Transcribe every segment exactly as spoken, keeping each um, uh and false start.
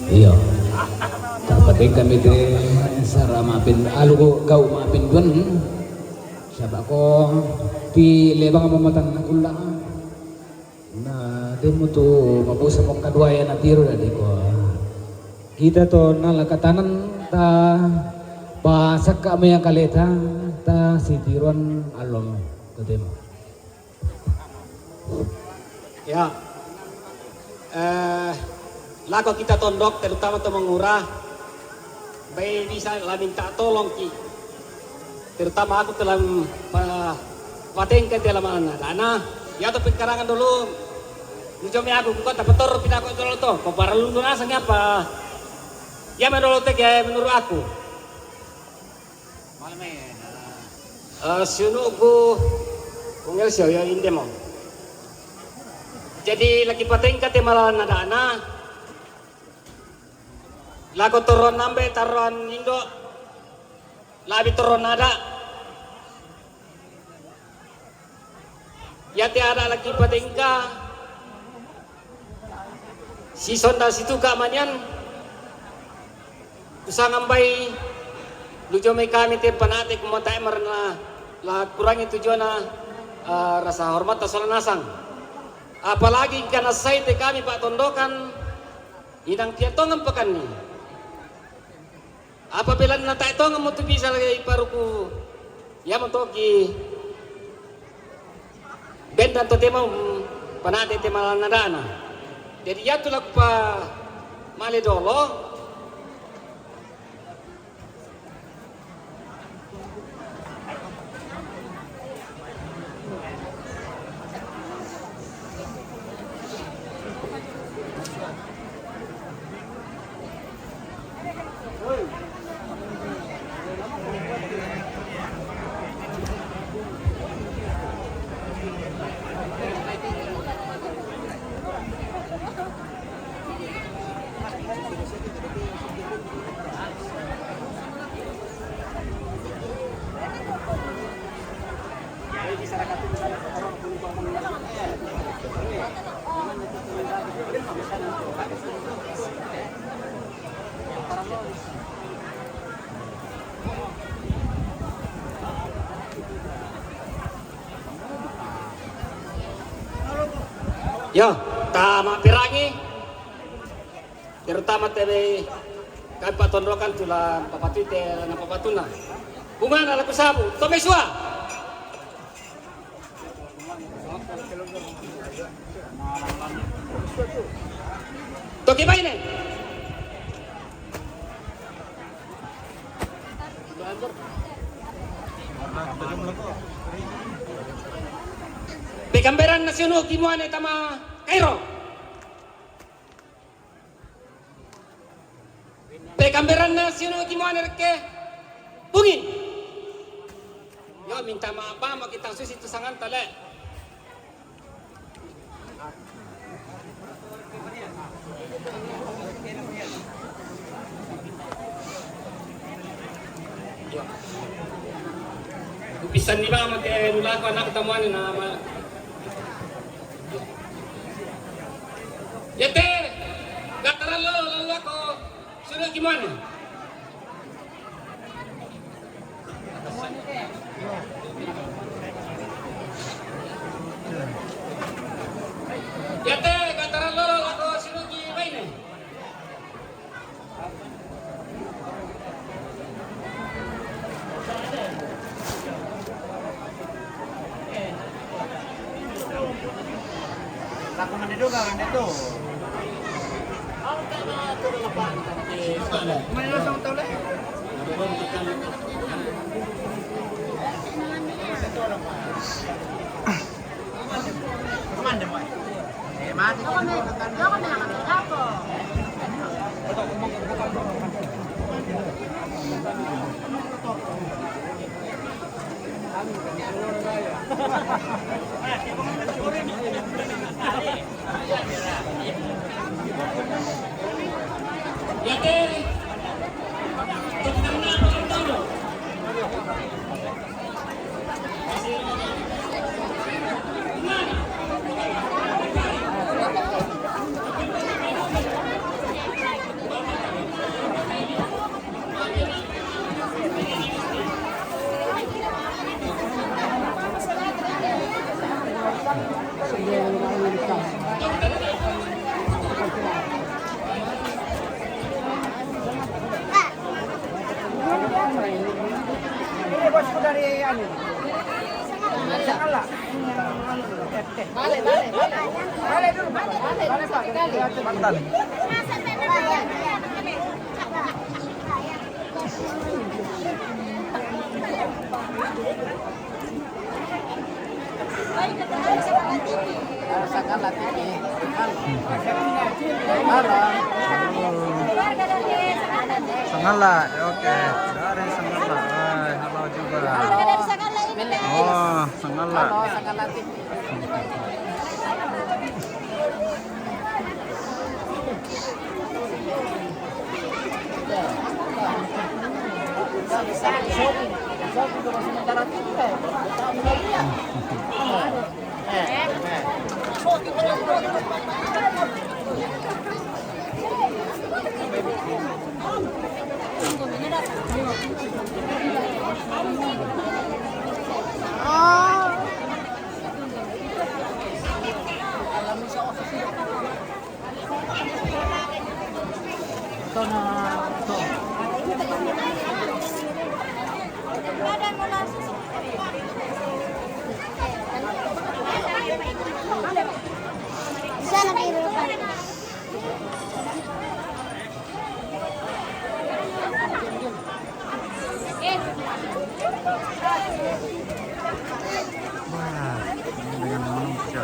Iyo. Dapat kami te sara mapin alu ko kau mapin dun. Siapa ko pi lebang mamatan ulang. Na demu tu mabusa mo kadua ya na tiru dadi ko. Kita to nala katanan ta basaka mea kaleta ta sitiruan alom to demu. Ya. Eh, lako kita tondok, terutama to mangura, bai bisa la minta tolong ki. Terutama aku telah pa, patengka telah mana dana. Ya to pekarangan dulu. Nujo me aku bukan dapat tor pindah ko dulu to. Ko parallu dona sangapa? Ya me dolo teke menurut aku. Eh, siunu'ku Kung Elsio, ya, indemo. Jadi lagi patengka te malalan ada'na. Lako torron ambe tarroan indo. Labi torron ada. Yate ada lagi patengka. Sisonda situka manian. Usangambai lujo mai kami te panate kumatae marna la kurangi tujona, eh, rasa hormat sola nasang. Apalagi kana sai te kami Pak Tondokan inang pia tongan pekanni. Apabila na tae tongan mo tu bisa lagi paruku, ya mo toki bendan to tema, mm, panate tema lanadana. Jadi ya tu laku pa male dolo. Yo, tama pirangi. Terutama te be kami Pak Tondokan tula papatui te na papatuna. Bunga na laku sabu, to me sua. Toki baine. Pekamberan nasional kimuane tama Kairo. Pekamberanna siunu ki muane rekke. Bungi. Yo, minta maaf, Bang, mau kita susi tu sangan tale. Yo. Kupisanni, Bang, make nulaku anak tamuane na ma-, Yate, gataran lo, lalu ako, sudah gimana? Yate, Lakukan itu, kan itu. Ini bosku dari anu. Salah. Balik, balik, balik. Balik dulu, Pak. Balik, Pak. Mantan. Sangala, oke. Dari Sangala. Hai, halo juga. Oh, Sangala. Wah, ini dengan manusia.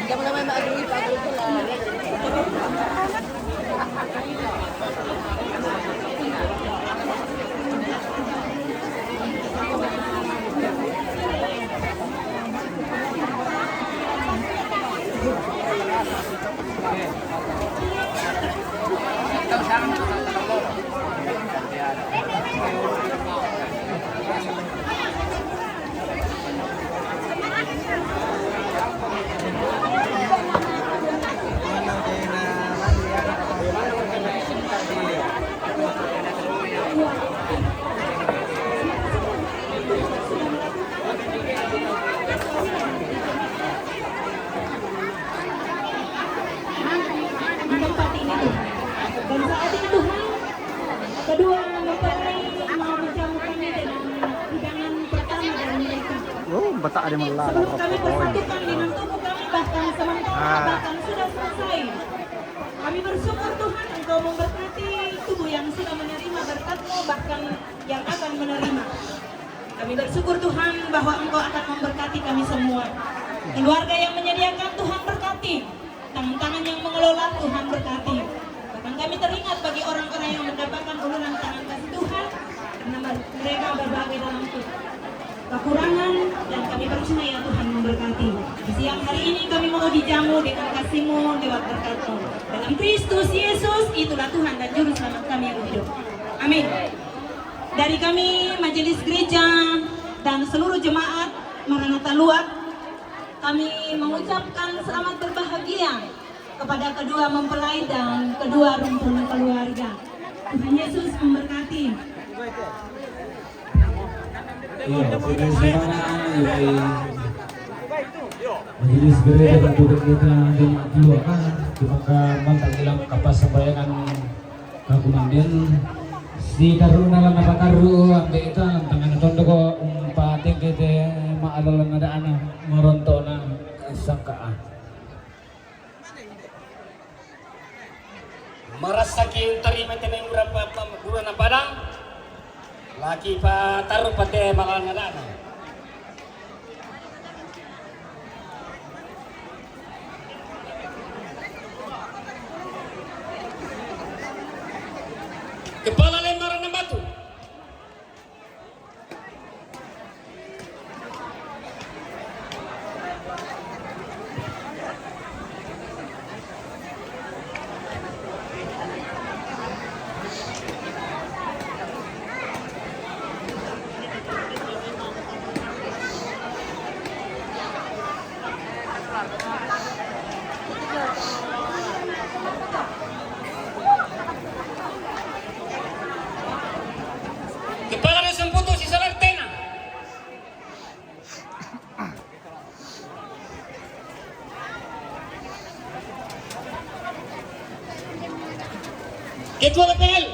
Di tempat ini, Tuhan. Dan saat ini, Tuhan, kedua mempelai mau menjamu kami dengan hidangan pertama dari mereka. Oh, batak ada melala. Sebelum kami persatukan dengan tubuh kami, bahkan sementara, bahkan sudah selesai. Kami bersyukur, Tuhan, Engkau memberkati tubuh yang sudah menerima berkat-Mu, bahkan yang akan menerima. Kami bersyukur, Tuhan, bahwa Engkau akan memberkati kami semua. Keluarga yang menyediakan, Tuhan berkati. Tangan-tangan yang mengelola, Tuhan berkati. Bahkan kami teringat bagi orang-orang yang mendapatkan uluran tangan kasih Tuhan, karena mereka berbagai dalam kekurangan, dan kami percaya Tuhan memberkati. Di siang hari ini kami mau dijamu dengan kasih-Mu lewat berkat-Mu. Dalam Kristus Yesus, itulah Tuhan dan Juru Selamat kami yang hidup. Amin. Dari kami, Majelis Gereja, dan seluruh jemaat Maranatha Luak, kami mengucapkan selamat berbahagia kepada kedua mempelai dan kedua rumpun keluarga. Tuhan Yesus memberkati. Iya, saudara-saudara, iya, iya. Majelis gereja dan juga kita jemaat dua, ah, cuma ke mantap bilang kapas sembayangan kakumandian. Si karu na la napakaru ambe' ita, tangan tondo ko umpatengke te ma'alolan ada'na, maronto'na sangka'a. Marassaki untarimai te mai ura pa-, pa-, ura na padang, laki patarru pate ma'alolan ada'na. Kepala Lembah Ranang Batu. Kepala Dusun Putu, si Salar Tena. Ketua B P L.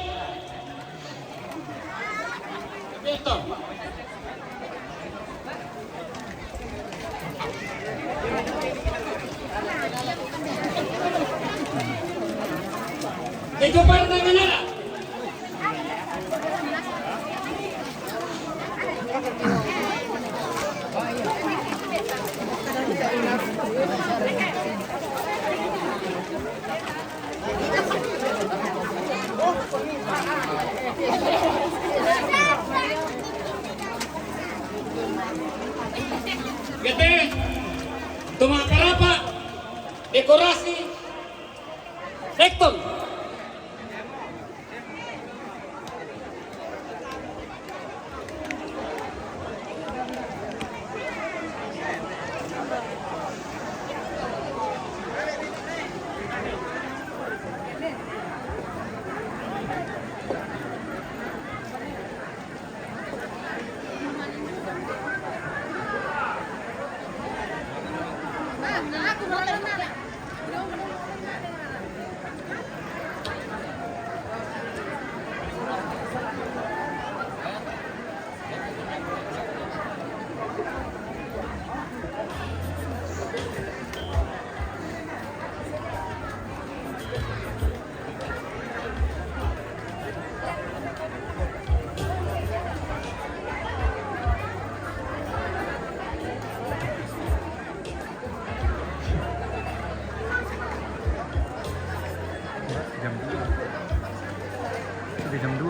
Betul. Ketua Partai Manara. Gete, tuma karapa, dekorasi, Rektor.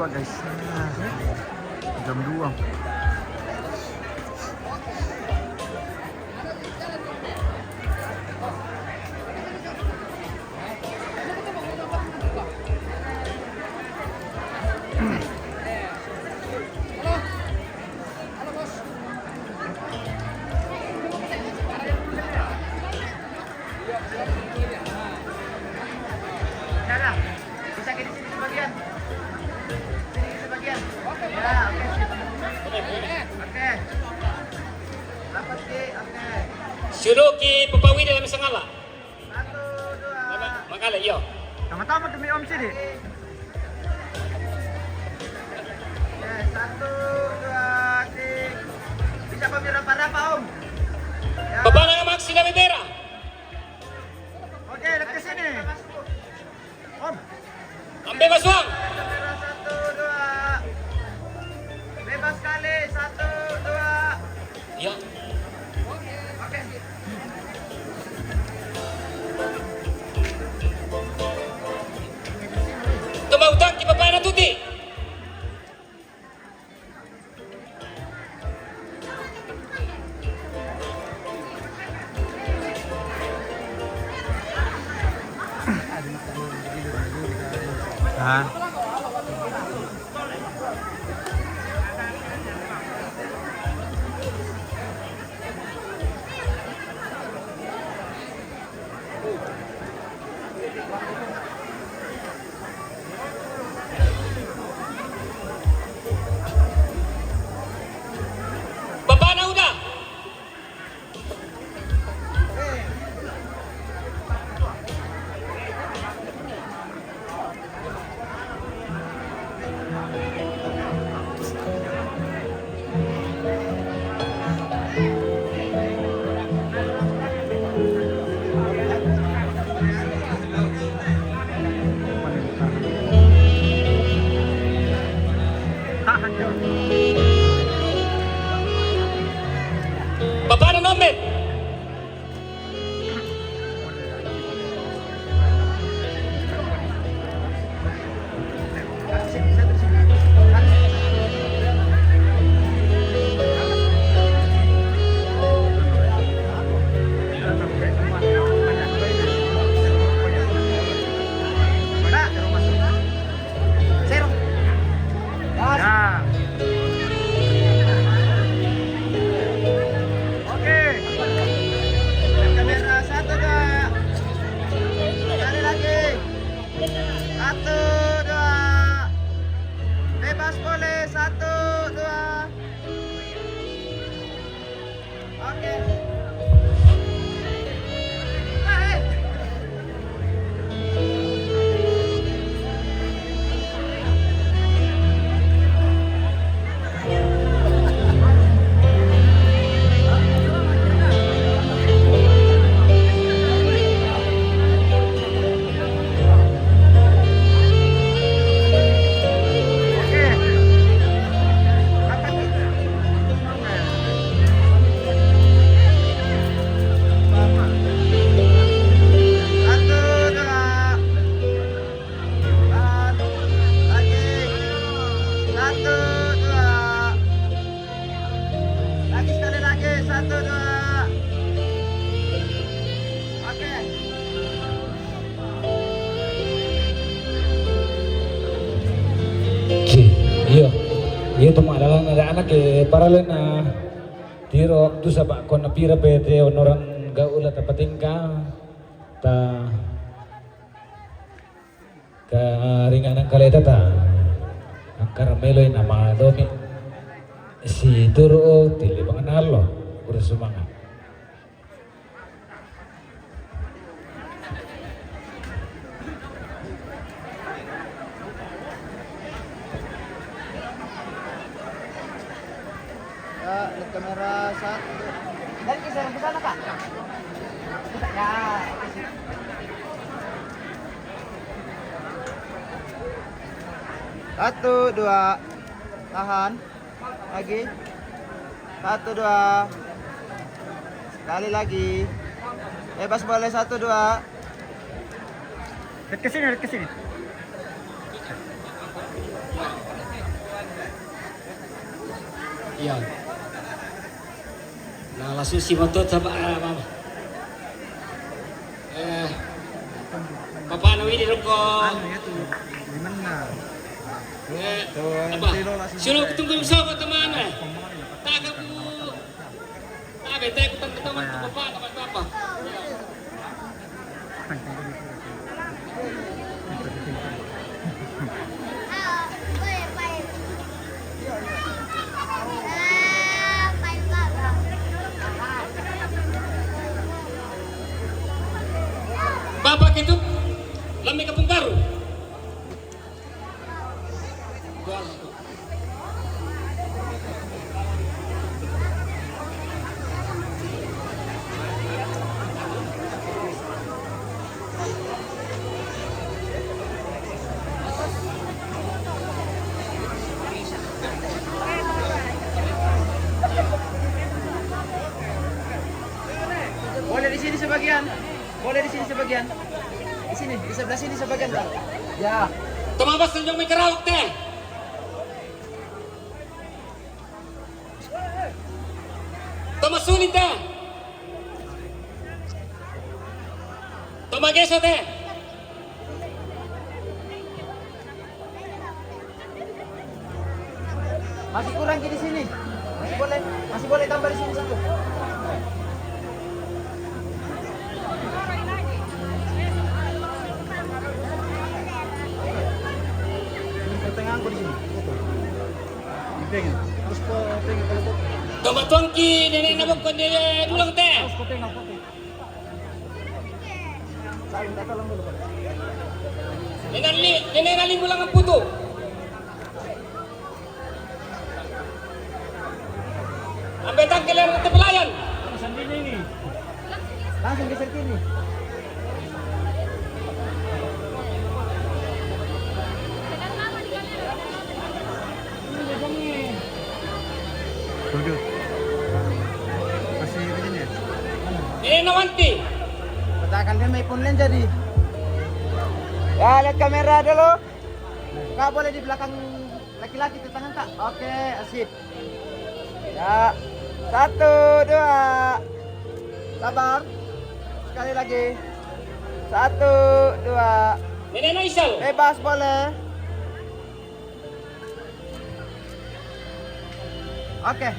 Guys, jam dua. Bisa ke di sini sebagian? Sini sebagian. Ya, oke. Oke. Dapat, Ki. Oke. Suluki papawi dalam sangala. Satu, dua. Mangkala, iyo. Sama-sama demi Om sini. Oke, satu, dua, tiga. Bisa pamerah-merah, Pak Om? Ya. Bapak nama aksi kami merah. Oke, dekat sini. Om. Ambil Mas Wang. Satu, dua. Bebas sekali. Satu, dua. Iya. Oke. Tumau tangki papana tuti. Ha? Bapana uda. Tahan, Jon. Bapana nombet. Sir. Ya. Oke. Kamera satu, dua. Sekali lagi. Satu, dua. Bebas boleh. Satu, dua. Oke. Satu, dua. Tahan. Lagi. Satu, dua. Lagi, sekali lagi. Satu, dua. Oke. Oke, iyo. Iyo, tuma dalan ada anak ke paralel na tiro waktu sabab kona pira pe te onoran gaula tapatingka ta ka ringanan kaleta ta angkara melo ina ma domi si turu o tili manganalo ura sumanga. Ya, lihat kamera satu. Dari geser ke sana, Pak. Ya. Satu, dua. Tahan. Lagi. Satu, dua. Sekali lagi. Bebas boleh, satu, dua. Dekat sini, dekat sini. Iya. Nah, langsung si motor sama, eh, apa? Eh, Bapak Nawi di rokok. Eh, apa? Suruh tunggu di sana, teman, eh. Tak ada bu. Tak ada, tak ada, teman, teman, Bapak, teman, Bapak. Bapak itu lami kapungkaru. Boleh di sini sebagian. Boleh di sini sebagian. Di sini, di sebelah sini sebagian, Bang. Ya. Toma bas tunjuk mikir awak teh. Toma sulit teh. Toma geso teh. Masih kurang di sini. Masih boleh, masih boleh tambah di sini satu. Ini pertengahan kok di sini. Foto. Dipegang. Terus kau pegang kalau kau. Toma tuangki nenek nabok konde dulang teh. Terus kau pegang foto. Nenek li, nenek li bulangan putu. Ambil tangkil yang nanti pelayan. Langsung geser kiri. Tujuh. Masih begini ya? Ini nawanti. Katakan dia main phone lain jadi. Ya, lihat kamera dulu. Kak, boleh di belakang laki-laki tuh tangan, Kak? Oke, asik. Ya. Satu, dua. Sabar. Sekali lagi. Satu, dua. Nenek Naisal. Bebas boleh. Oke.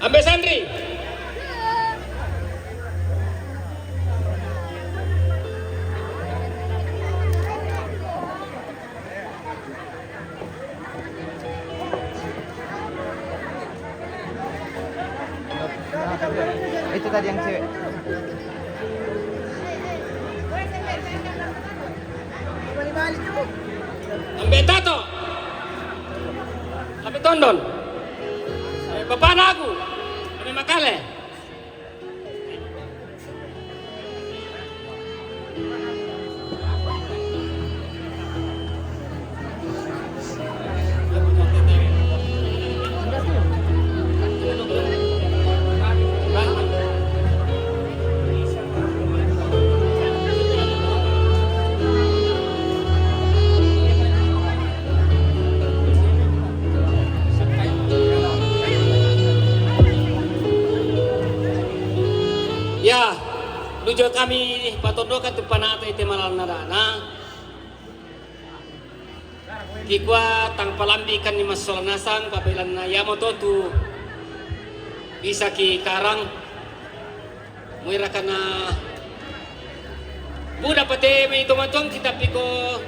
Ambil Sandri. Itu tadi yang cewek. Ambil Tato. Ambil Tondon. Eh, Bapak Nagu. Ambil Makale. Ya, lujo kami patondokan tu panata ite malal nadana. Kikua tang palambi kan ni masola nasang, pabelan na yamo to tu bisa ki karang. Muira kana buda pate mai to matuang kita piko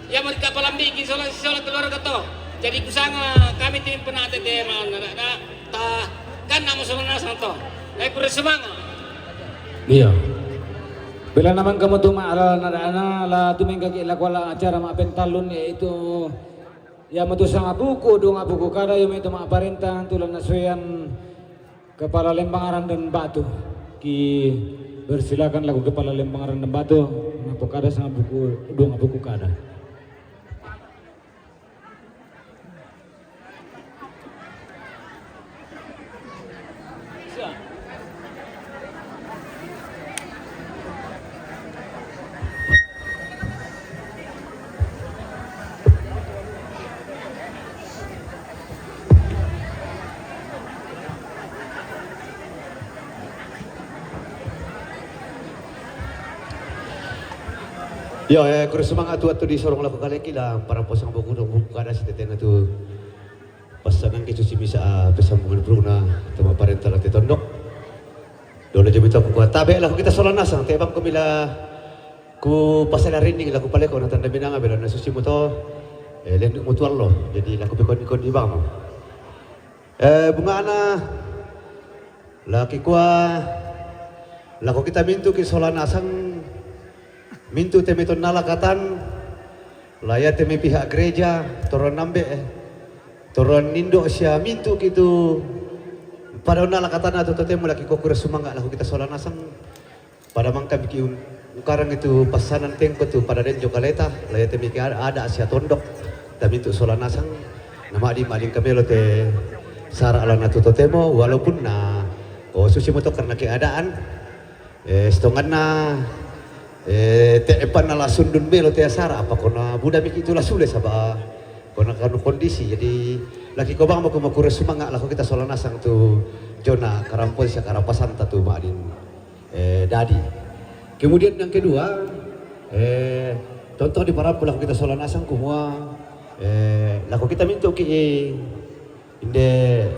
ya mau kapalambiki sola sola keluarga to. Jadi kusanga kami tim penate te mana ada ta kan namo sola nasang to. Ai pura semangat. Iya. Bila namang kamu tu ma ala nada ana la tumeng kaki la kuala acara ma pentalun yaitu ya matu sanga buku dua buku kada ya itu ma parentah tulan nasuyan. Kepala Lembang Aran dan Batu. Ki persilakan lagu Kepala Lembang Aran dan Batu. Ngapo kada sama buku dua buku kada. Iyo, eh, kurang semangat tu, tu disorong lako kaleki la, para posang buku dong buku kada si tetena tu. Pasangan ki susi misa, ah, pesambungan burung na, tama parenta la tetondok. Dolo jami tu aku kuat. Tabe lako kita sola nasang, tebang ko mila ku pasala rinding lako paleko na tanda binanga bela na susi moto. Eh, lenduk motual lo. Jadi lako pikon-pikon di bang. Eh, bungana. Laki kua, lako kita mintu ki sola nasang, mintu temi tonna lakatan, la ia temi pihak gereja, toron nambe, eh, toron nindo sia mintu kitu, pada onna lakatan atu totemo laki kua kura sumanga lako kita sola nasang, pada mangka biki un-, ungkarang itu pasanan tengko tu pada denjo kaleta, la ia temi ki ada, ada sia tondok, temi tu sola nasang, nama di maling kamelo te sara alana tu totemo, walaupun na, oh, susi moto karena keadaan, eh, setonganna, eh, te epan na la sundun melo te asara, apa kona buda miki itu la sule saba, kona kanu kondisi, jadi laki kobang maku makura sumanga lako kita sola nasang tu jona karampon sia karapasanta tu madin, eh, dadi. Kemudian yang kedua, eh, contoh di para lako kita sola nasang kumua, eh, lako kita mintu ki, eh, Inde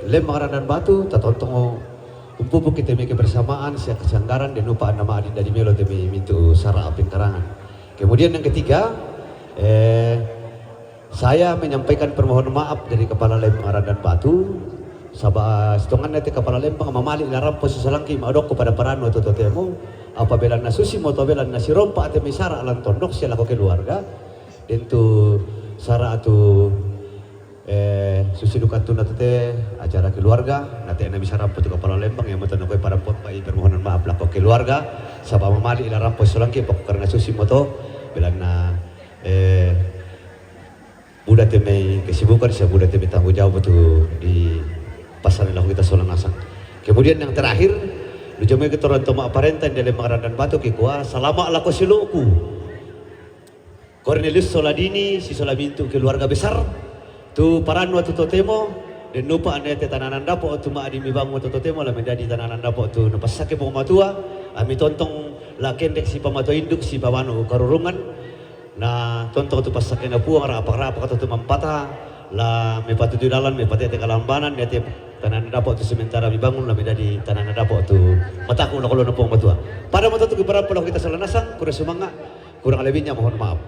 lembang randan batu, tatontongo umpupu kita mi kebersamaan, sia kesanggaran, de nupa nama adinda di melo te mi mintu sara apin karangan. Kemudian yang ketiga, eh, saya menyampaikan permohonan maaf dari kepala lembang randan batu, saba setonganna te kepala lembang mamali la rampo si solangki madokko pada paranu atau totemo, apabila na susi moto bela na sirompa te mi sara alan tondok sia lako keluarga, dentu sara atu Eh, susi duka tuna tute acara keluarga, na te na bisa rampo tu kepala lembang, yang moto nokoi pada pot pai permohonan maaf lako keluarga, saba mamali la rampo solangki pokok karena susi moto, belana, eh, buda te mai kesibukan, sia buda te mai tanggung jawab tu di pasal lako kita sola nasang. Kemudian yang terakhir, dujamai ketoran toma parenta di lembang randan batu ki kua, salama lako siloku. Cornelius Soladini, si sola mintu keluarga besar, tu paranu atu totemo, den nupa ane te tananan dapo tu ma adi mi bangun tu totemo, la menjadi tananan dapo tu napasake pong matua, ami tontong la kendek si pamatua induk, si pamanu karurungan, na tontong tu pasake na puang, rapak-rapak tu mampata, la mepatuju dalan, mepatete kalambanan, ya te tananan dapo tu sementara mi bangun, la menjadi tananan dapo tu mataku lako lo na pong matua. Pada moto tu kibarapa lako kita sola nasang, kura sumanga, Kurang lebihnya mohon maaf.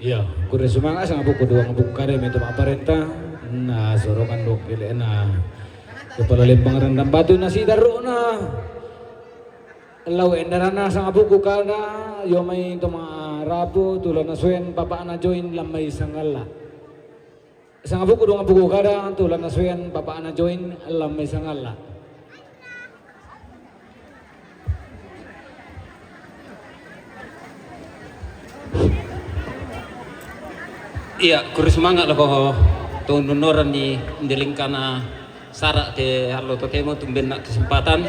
Iya, kura sumanga sanga buku dua buku kare mi tu ma parenta, na sorongan dok pile na kepala lembang randan batu na si daru na lau endarana sanga buku kada, yo mai tu ma rapu, tu la na suen, bapa na join, lamai sangalla. Sanga buku dua buku kada, tu la na suen, bapa na join, lamai sangalla. Iya, kura sumanga lako tu nunoran ni ndelingkana sara te allo totemo tumbenna kesempatan.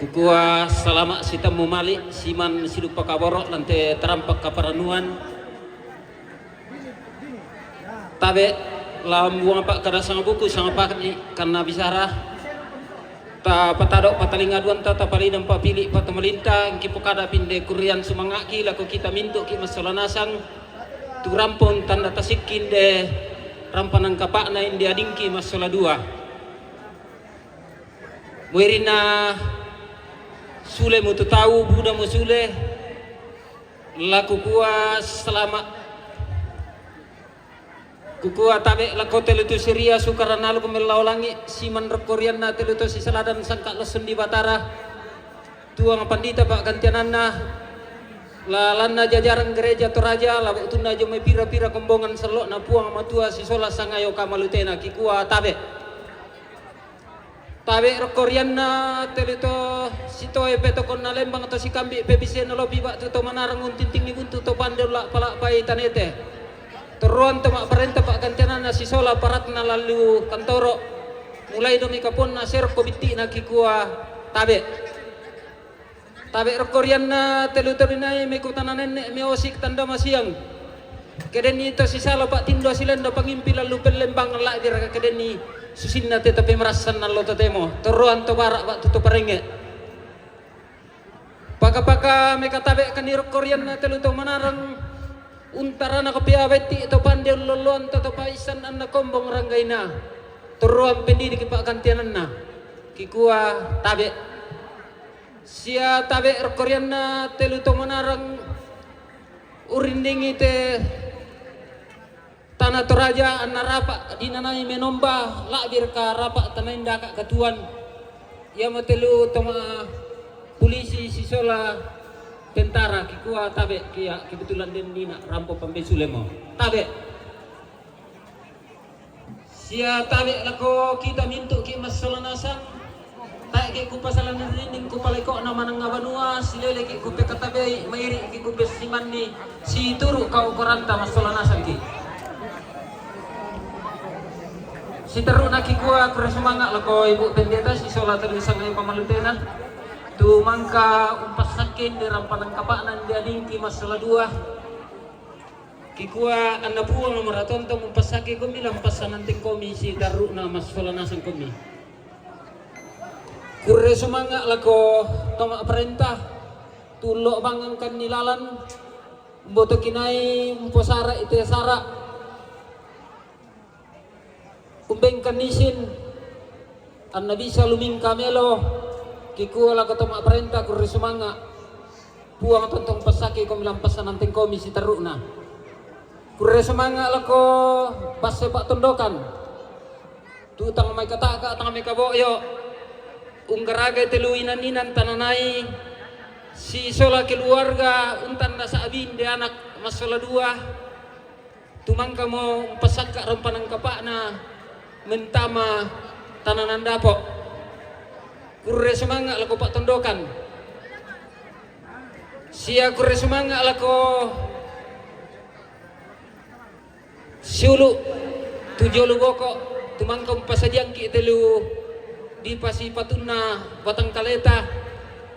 Kukua salama sitammu mali, siman sidupa kaboro, lante tarampak kaparanuan. Tabe, lambuang pak kada sanga buku, sanga pak ni, karena bicara. Ta patado patalingaduan ta, tapalidang papili patamelinta, engki pokada pinde kurian sumangaki, lako kita mintu ki masola nasang, tu rampon tanda tasikki inde, rampanan kapakna inde adingki masola dua. Muirina sule mutu tau, buda mu sule, la kukua salama. Kukua tabe lako telu tu siria sukara nalu ku mellau langi, siman rokko rianna telu tu sisaladan sangka lessun di Batara. Tuang pandita paggantiananna, lalanna jajaran gereja Toraja, labo tunna jo mai pira-pira kombongan sellokna Puang Matua sisola sangayo kamalutena kikua tabe. Tabe rokko rianna telu to sitoe pe tokonna lembang to sikambi pe bise nalobi batu to manarang untintingi buntu to pande ulla pala pai tanete. Torroan to mapparenta paggantiananna sisola parakna lalu kantoro. Mulai domi kaponna serko bittina kikua tabe. Tabe rokko rianna telu to dinai meku tana nenne meosik tanda masiang. Kedenni to sisala pak tindo silendo pangimpi lalu pellembang la'bira kedenni susinna tetapi merassan nallo totemo. Torroan to barak waktu to parenge. Kapaka mekatabe' kaniro korianna telu to manarang, untarana kopia wetti to pande ullolloan to to paisan anna kombong ranggaina. Torroan pendidiki pa'gantiananna. Kikua tabe'. Sia tabe' rokkorianna telu to manarang urindingi te Tana Toraja anna rapa' dinanai menomba, la'biraka rapa' tanaindaka katuan. Iamo telu toma pulisi sisola tentara, kikua tabe' kia kebetulan den nina rampo pambesulemo. Tabe'. Sia tabe' lako kita mintu' ki massola nasang. Tae' ki kupasala rinding kupaleko'na manang banua, silele ki kupekatabei, mairi' ki kupessimanni, situru' kaukuranta massola nasang ki. Siterru'na kikua kurre sumanga' lako Ibu Pendeta sisola telu sangai pamalutena. Tu mangka umpassakkein di rampanan kapa'na ndi adingki massola dua. Kikua anna Puang mora tontong umpassakkeikomi lampassanantengkomi siterru'na massola nasangkomi. Kurre sumanga' lako toma parenta, tullo' bangangkanni lalan, umbotoki nai umposara' ite sara'. Umbengkan isin anna bisa lumingka melo, kikua lako toma parenta kurre sumanga'. Puang tontong passakkeikomi lampassanantengkomi siterru'na. Kurre sumanga' lako basse pa'tondokan. Tu tang mai kata'ka, tang mai kabo'yo. Unggaragai telu inan-inan tananai sisola keluarga untanda sa'binde anak massola dua. Tu mangkamo umpassakka' rampanan kapa'na mentama tananan dapo'. Kurre sumanga' lako pa'tondokan. Sia kurre sumanga' lako siulu' tu jolo boko', tu mangka umpasadiangki' telu dipasipatunna batang kaleta,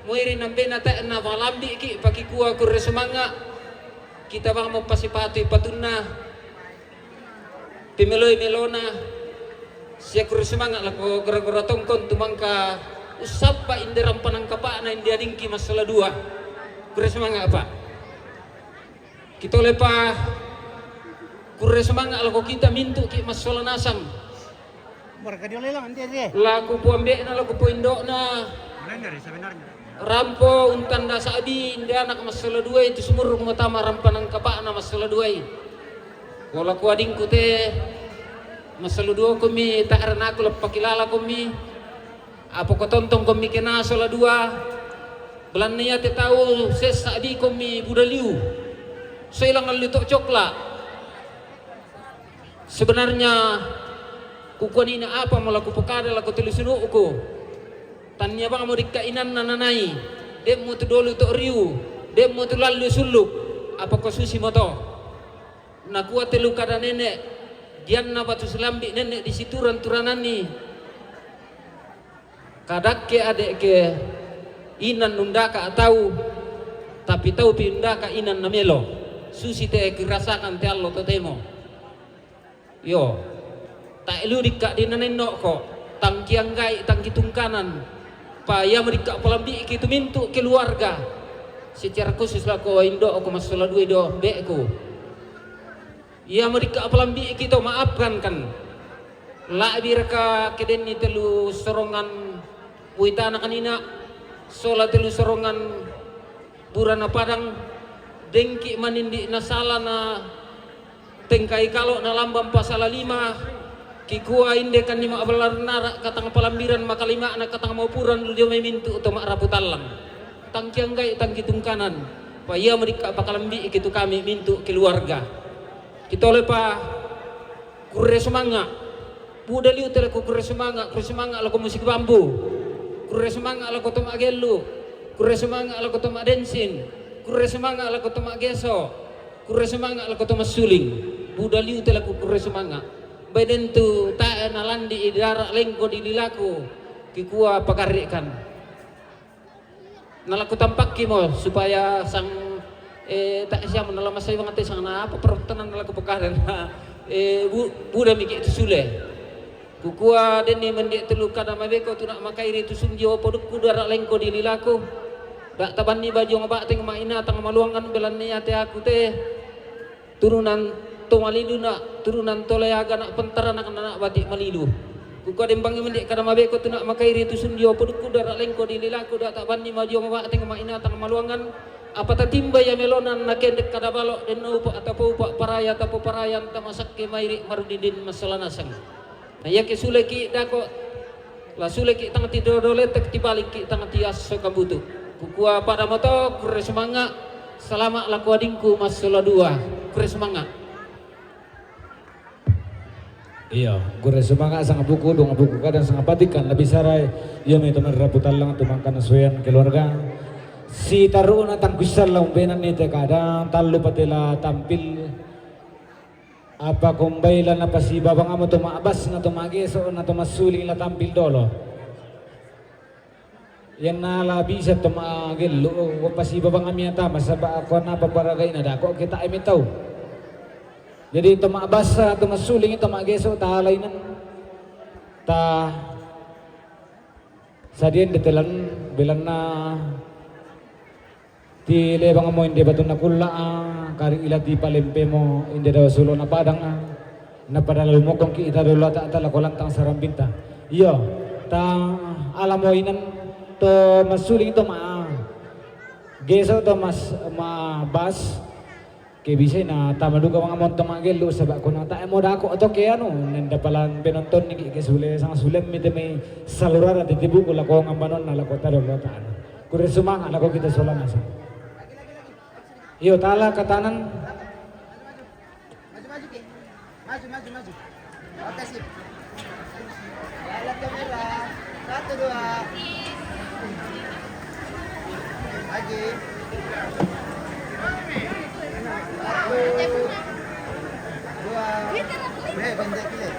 muiri nambena te'na malambi'ki' pakikua kurre sumanga'. Kita bang mopasipatui patunna, pemeloi melona, sia kurre sumanga' lako gora-gora tongkon tu mangka ussappa inde rampanan kapa'na inde adingki massola dua. Kurre sumanga' apa'. Kitolepa kurre sumanga' lako kita mintu' ki massola nasang. Laku puambe'na, laku puindo'na. Rampo untanda sa'bi inde anak massola duai tu sumurung matama rampanan kapa'na massola duai. Ko laku adingku te massola duakomi, ta'ranaku lappakilalakomi. Apa ko tontongkomi kena sola dua. Belanna iate tau sessa' dikomi budaliu. Soilang allu to cokla'. Sebenarnya kukuanina apa mo la kupokada lako telu sunu'ku. Tannia bang mo dikka' inanna nanai, de'mo tu dolu to riu, de'mo tu lallu sullu', apa ko susi mo to. Nakua telu kada nene', dianna batu silambi' nene' di siturang-turananni. Kadakke ade'ke inan undaka' tau, tapi taupi undaka' inan namelo. Susi te kirasakan te allo totemo. Yo, tae' ludikka' dinanainno'ko, tangkiangga'i, tangkitungkanan. Pa iamo dikka' palambi'ki tu mintu' keluarga. Secara khusus lako indo'ku massola duai do be'ku. Iamo dikka' palambi'ki to maafkan kan. La'biraka kedenni telu sorongan buitana kanina, sola telu sorongan burana padang, dengki manindi' nasala na tengkai kalo' na lambang pasala lima, kikua inde kanni ma'ballaran ara' katang palambiran makalima'na katang maupuran lu dio mai mintu' to ma'rapu tallang. Tangkiangga'i tangkitungkanan, pa iamo dikka' pakalambi'ki tu kami mintu' keluarga. Kitolepa kurre sumanga'. Budaliu te lako kurre sumanga', kurre sumanga' lako musik bambu. Kurre sumanga' lako to ma'gellu. Kurre sumanga' lako to ma'densin. Kurre sumanga' lako to ma'geso. Kurre sumanga' lako to massuling. Budaliu te lako kurre sumanga'. Bai den tu tae' nalandi'i dara' lengko di lilaku. Kikua pagarri'kan. Nalaku tampakki mo supaya sang, eh, ta' siamo nala masai bangate sang na apa pertenan nalaku pekaren na, eh, bu-, buda miki' tu sule. Kukua denni mendi' telu kada mabeko tu na' makairi tu sundio podukku dara' lengko di lilaku. Dak tabanni bajong bateng ma ina tang maluangan belanne ate aku te. Turunan to malilu na, turunan to leaga na pentara na kena na bati malilu. Kuka dembangi mendik kada mabeko tu nak makairi tu sundio podukku darak lengko di lilaku dak tabanni bajong bateng ma ina tang maluangan. Apa tatimba ya melonan na kendek kada balok den upa atau upa paraya atau parayan tamasakke mairi marudidin masalah nasang. Na iya ke sule ki dako, la sule ki tang ti dodo letek ti balik ki tang ti asso kabutu. Kukua pada moto, kure semanga, salama lako adingku massola dua, kure semanga. Iya, kure semanga sang buku, dong buku kadang sang batikan lebih sarai. Iya me teman raputallang tu mangkana suyan keluarga. Si taruna tangkusan la umbenan ni te kadang tallu patela tampil. Apa kombai la napasibabang amo to ma'bas na to ma'geso na to massuling la tampil dolo. Iyanna la bisa to ma'gellu, pasibabang ami atama saba' ako na paparagaina dako kita emi tau. Jadi to ma'bas to massuling to ma'geso ta lainan ta sadian detelan belanna. Ti lebang mo inde batunna kulla, kari ila ti palempe mo inde dao sulona padang, na pada lalu mokong ki ita dolo ta, ta lako lantang sarambinta. Iyo, ta ala mo inan to massuling to ma geso to mas ma bas. Ke bisa na tama duka mangamon to ma'gellu saba' kona ta mo dako to ke anu nenda palan penonton ni ke sule sang sule mi te mai salurara titi buku lako ngambanon na lako ta dolo ta anu. Kure sumanga' lako kita sola nasang. Iyo tala katanan. Maju, maju, Ki. Maju, maju, maju. Oke, sip. Lihat kamera. Satu, dua. Lagi. Satu. Dua. Eh, pendek, pendek.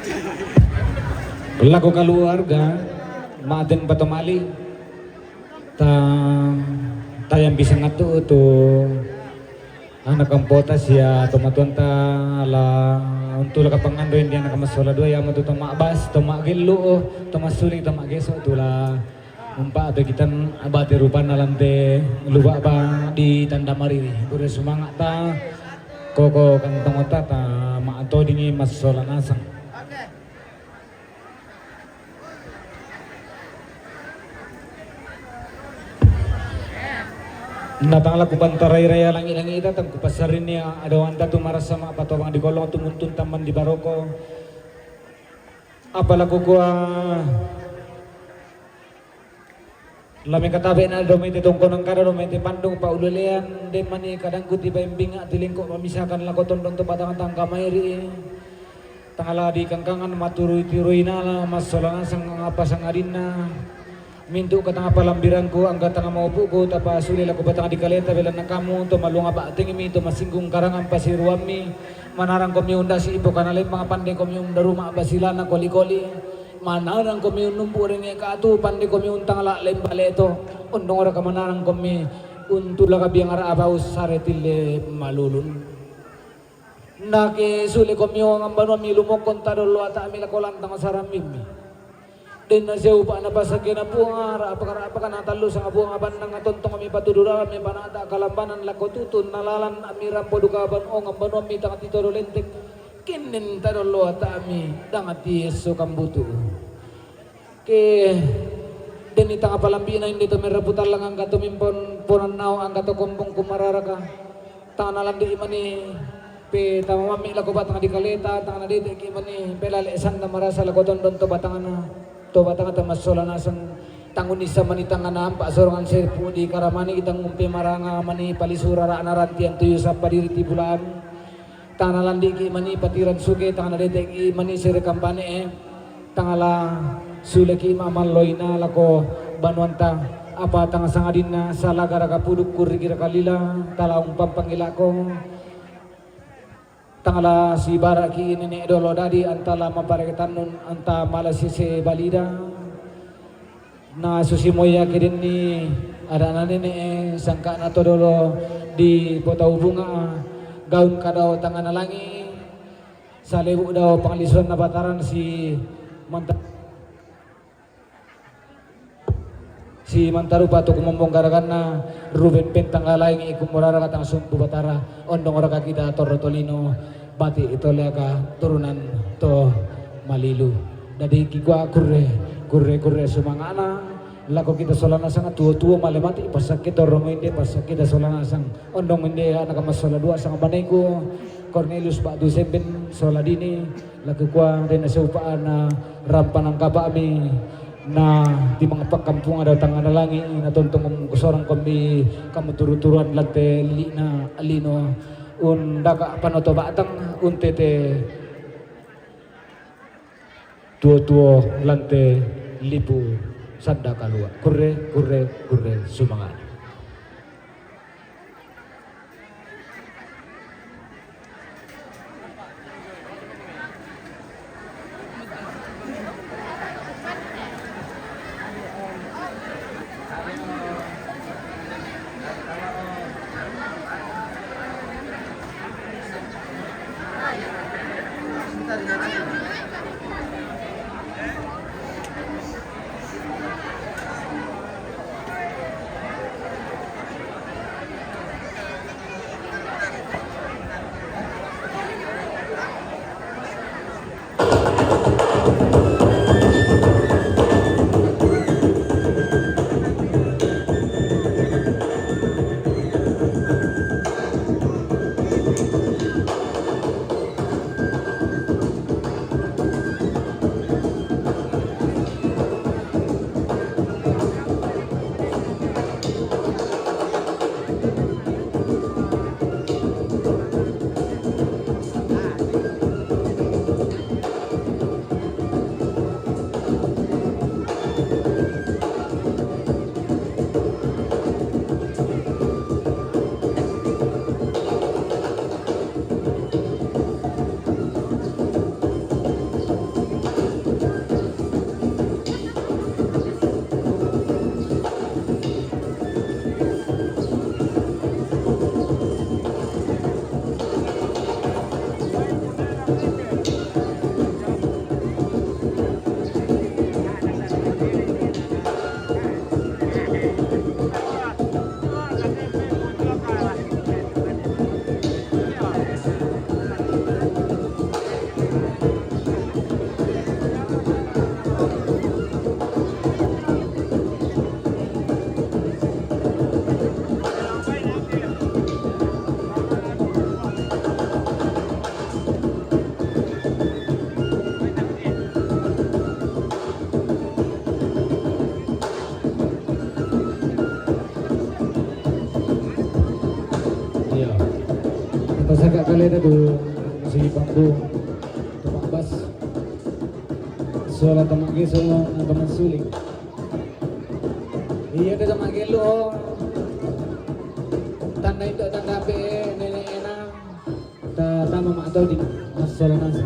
Lako kaluarga, maden patomali. Ta, tayang bisa ngatu tu anak kampota sia tomatuanta la untu la kapangandoi ndi anak massola dua ia matu to ma'bas, to ma'gellu, to massuling, to ma'geso tu la umpa tu kitan abate rupanna lante luba ba di tanda mariri. Gure sumanga' ta koko kantongota ta ma'todingi massola nasang. Na tang la kupantarai raya langi'-langi' ita tang kupassarinni adawanta tu marasa ma'patobang di kolong tu muntun tamman di baroko. Apa la kukua La mekatabe'na dao mai te tongkonan kada dao mai te pandung paulelean, den mani kadangku ti paimbinga' ti lingko' mamisakan lako tondon to batang tangka mairi'. Tang la dikangkangan maturui-turui nala massola nasang apa sangadinna. Mintu' katanga palambirangku angka tanga maupu'ku tapasuli lako batang dikaleta belanna kamu to maluang ba'tengmi to masinggung karangan pasiruammi. Manarangkomi undasi' pokana lembang pande komi undaruma' basilana koli-koli. Manarangkomi unnumpu' ringe katu, pande komi untang la' lembale to. Undong ora kamanarangkomi untulaka biang ara' abau sare tille malulun. Nake sule komi o ngambanuammi lumokkon tadollo ata'mi lako lantang sarambimmi. Denna seupa napasakena Puang ara' apakara' apakana tallu sanga Puang abannang atontongmi patudu dalammi panata kalambanan lako tutun nalalan ammi rampo duka ban o ngambanuammi tang titodo lentek. Kinnin tadollo ata'mi dang ti esso kambutu. Ke denni tang palambi'na inde to merra putallang angka to mimpon ponannao angka to kombong kumararaka. Tang nalandi'i mani pe tamamammi lako batang dikaleta, tang nadete'ki mani pelale sanda marasa lako tondon to batangna, to batangta massola nasang. Tang unnissa mani tang naampa sorongan serpu di karamani tang umpe maranga mani palisu rara'na rantian tuyu sappa diri ti bulan. Tang nalandi'ki mani patiran suke, tang nadete'ki mani sere kampane'e, tang la suleki ma'malloina lako banuanta, apa tang sangadinna salagara kapudukku rikira kalila, tala umpampangi lako, tang la sibara'ki nene' dolo dadi anta la mapareketannun anta mala sese balida. Na susi moya kedenni ada'na nene'e sangka'na to dolo dipotau bunga gaun kadao tangana langi', salebu' dao panglisuanna Bataran si manta-, Si mantarupa tu kumombong garaganna, Ruben Pentang Galaing iku murara katang sumpu batara, ondong raka kita torro tolino, bati itu leka turunan to malilu. Dadi kikua kurre, kurre, kurre sumangana, lako kita sola nasang tuo-tuo male mati, pasakki torro mende, pasakki kita sola nasang. Ondong mende anak masola dua sang baneku, Cornelius Batu Sempen, sola dini, lako kua dena seupaan na rampa nangkapami, na di mangapakkampung ada tangana langi, na tontong kusorang kombi kamu turu-turuan lante lina lino, undaka panoto batang, untete tuo-tuo lante lipu sanda kalua. Kurre, kurre, kurre, sumangana. Iya. Kita sagak kali ada tu si bambu tempat bas. Sola tamak ge, sola tamak suling. Iya, kita tamak ge lo. Tanda itu tanda pe nenek enak. Ta tama mak tau di masola nasi.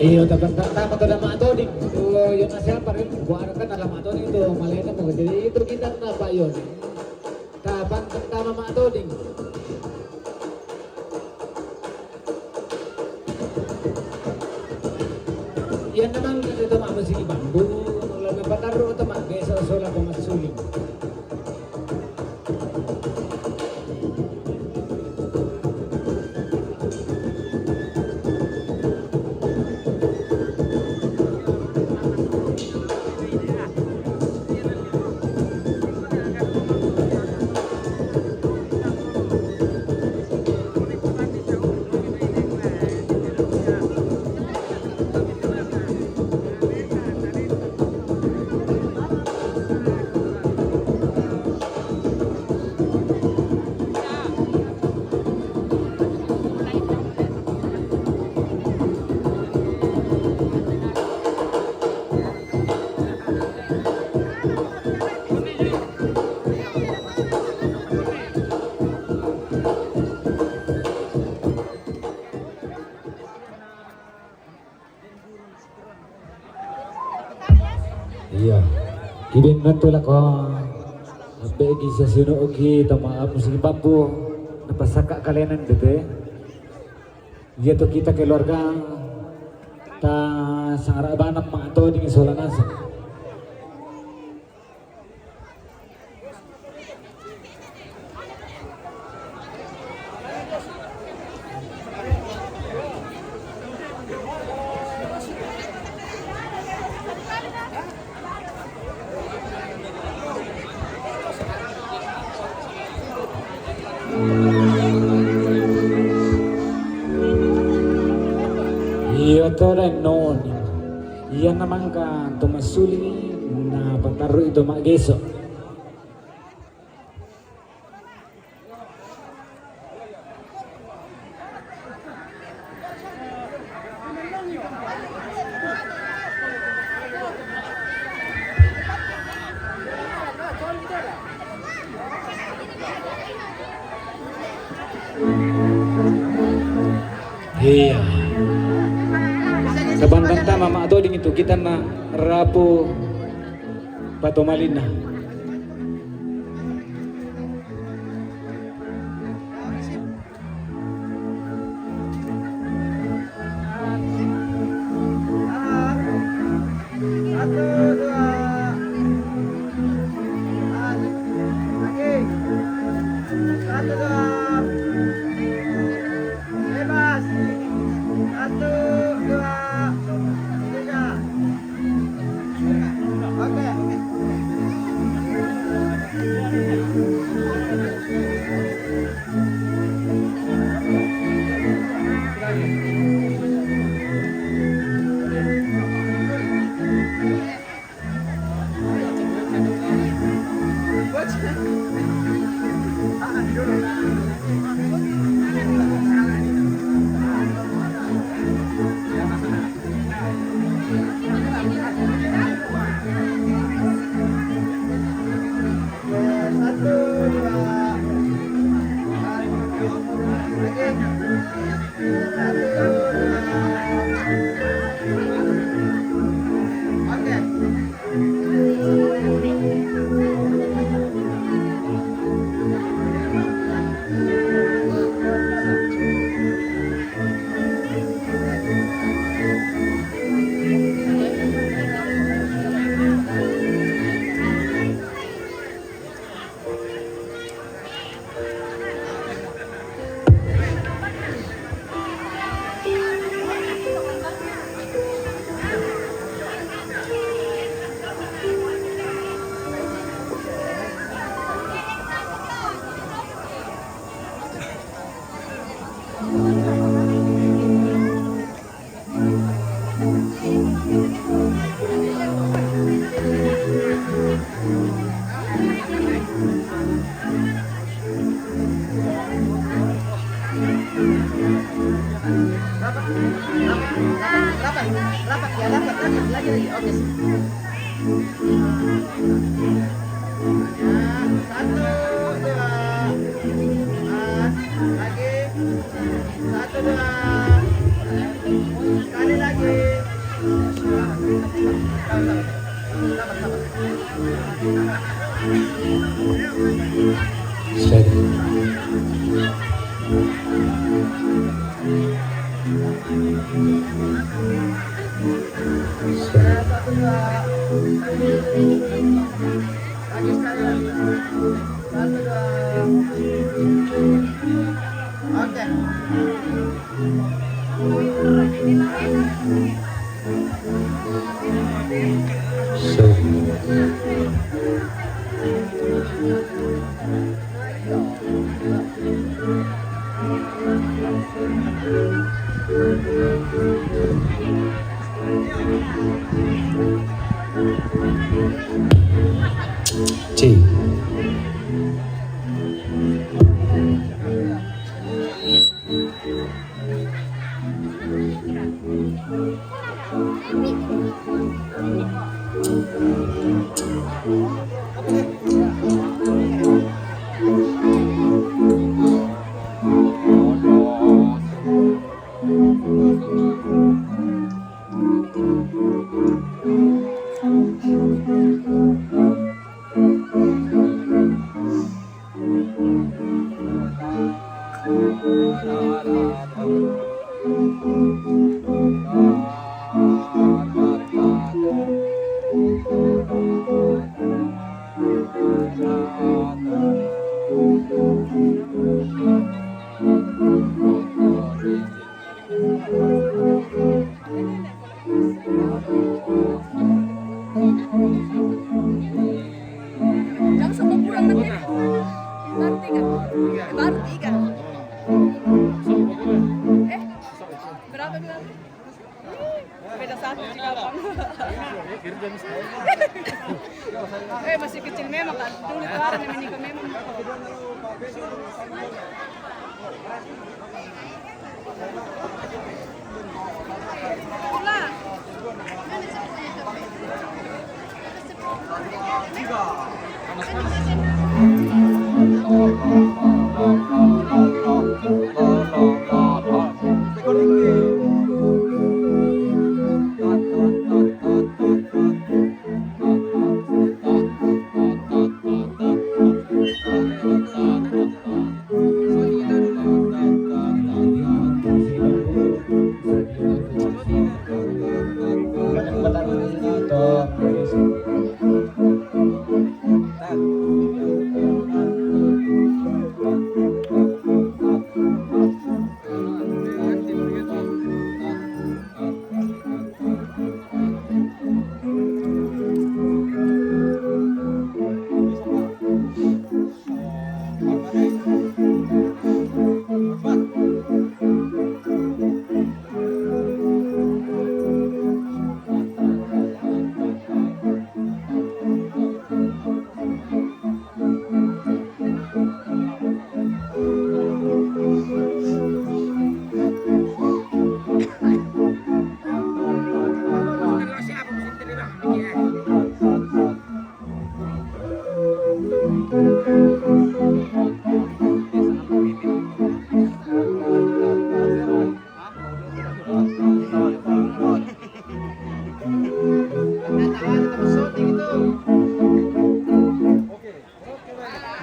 Iyo, tabang pertama tu dah Mak Toding. Tu, iyo, nasihat paling buat kan dah Mak Toding tu, malah itu mau jadi itu kita kenapa, iyo. Tabang pertama Mak Toding. Iyo, memang kita tu Mak Musik Bambu, lalu pataru tu Mak Geso Sola Pemasuling. Iya. Kibin nantu lako. Ambe gi sasino ugi tama Musik Bambu. Napasaka kalenan dete. Iya tu kita keluarga ta sangara bana Mak Toding Sola Nasa. Iyo to, dan non. Iya namangka tu masuli na pataru itu Mak Geso. Iya. Sabantang tama Mak Toding itu kita na rapu patomalina. Satu, dua. Lagi. Satu, dua. Bebas. Satu, dua, tiga. Rapat, rapat, rapat, ya, rapat, rapat, lagi, lagi, oke. Ya, satu, dua, empat, lagi, satu, dua, sekali lagi. Jangan sampai kurang nanti. Baru tiga. Eh, baru tiga. Eh, berapa bilang? Beda satu sih, Bang. Eh, masih kecil memang kan. Dulu itu ada namanya nikah memang.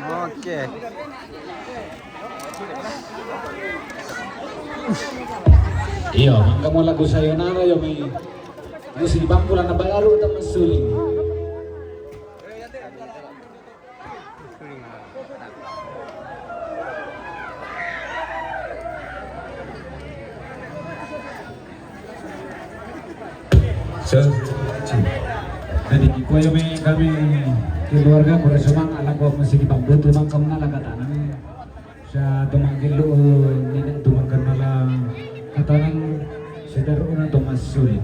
Oke. Iyo, mangga mo lagu Sayonara yo, mi. Musti di bangku lana balaru ta masuling. So, jadi kikoyo me kami keluarga kura sumang ala ko masih di pambutu mang kam nala katanan. Sa tumangkil lu nina tumangkan mala katanan sedar una to masuling.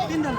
Pindan.